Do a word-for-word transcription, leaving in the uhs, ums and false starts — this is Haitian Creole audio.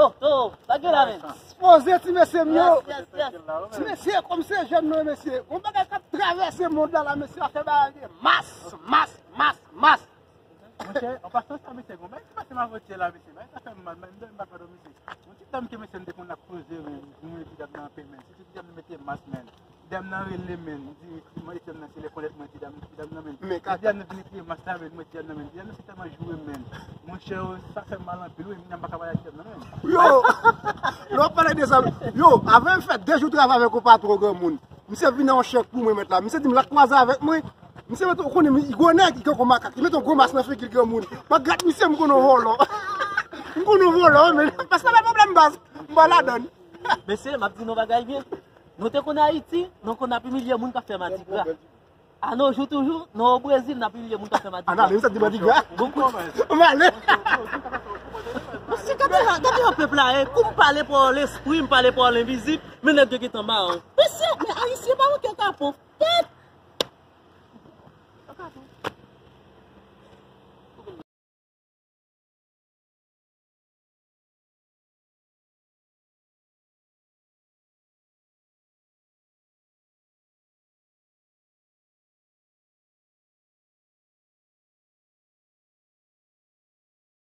Oh, to, sa gen la menm. Poze ti mesye m yo. Yes, yes, yes. Ti mesye, kòm se jèn nou, mesye. Gon bagay k ap travèse mond la, la, mesye, afè bagay de mas, mas, mas, mas. Monchè, an pasan sa, mesye, gon bagay ki pase m avantyè la, mesye. Bagay sa fè m mal, men m dòmi m pa ka dòmi, mesye. Yon ti dam ke, mesye, m te konn ap koze, men, nou, ti dam nan anpil, men. Se ti dam nan mete mas, men. Ti dam nan rele, men. Li di, mwen, ti dam nan, se lè kolèt mwen, ti dam, ti dam nan, men. Men ti dam nan vin retire mas la, men, mwen, ti dam nan, men. Ti dam nan, se tèlman joure, men. Monchè, sa fè m mal anpil, wi, m pa ka pale ak ti dam nan, men. Yo! Lè w pale de sa, yo, avan m fè de jou travay avèk yon patwon granmoun. Misye vin nan yon chèk pou mwen, mèt la. Misye di m l ap kwaze avèk mwen. Misye mete, ou konnen, li gwo nèg, li tankou makak. Li mete yon gwo mas nan figi l, granmoun. Mwen gad misye, m konnen yon vòlò. M konnen yon vòlò, men. Paske pa pwoblèm baz. M pa ladann. Mesye, m ap di nou bagay byen. Nou te konn Ayiti, nou konn ap imilye moun k ap fè madigra. A nos jours toujou, nou o Brezil, n ap imilye moun k ap fè madigra. Ann ale, misye di madigra. Bokou. M ale. Mesye, gade la, gade yon pèp la, e. Kou m pale pa lespri, m pale pa lenvizib, men nèg yo gentan mawon. Mesye, men Ayisyen pa manke kapon. Tèt!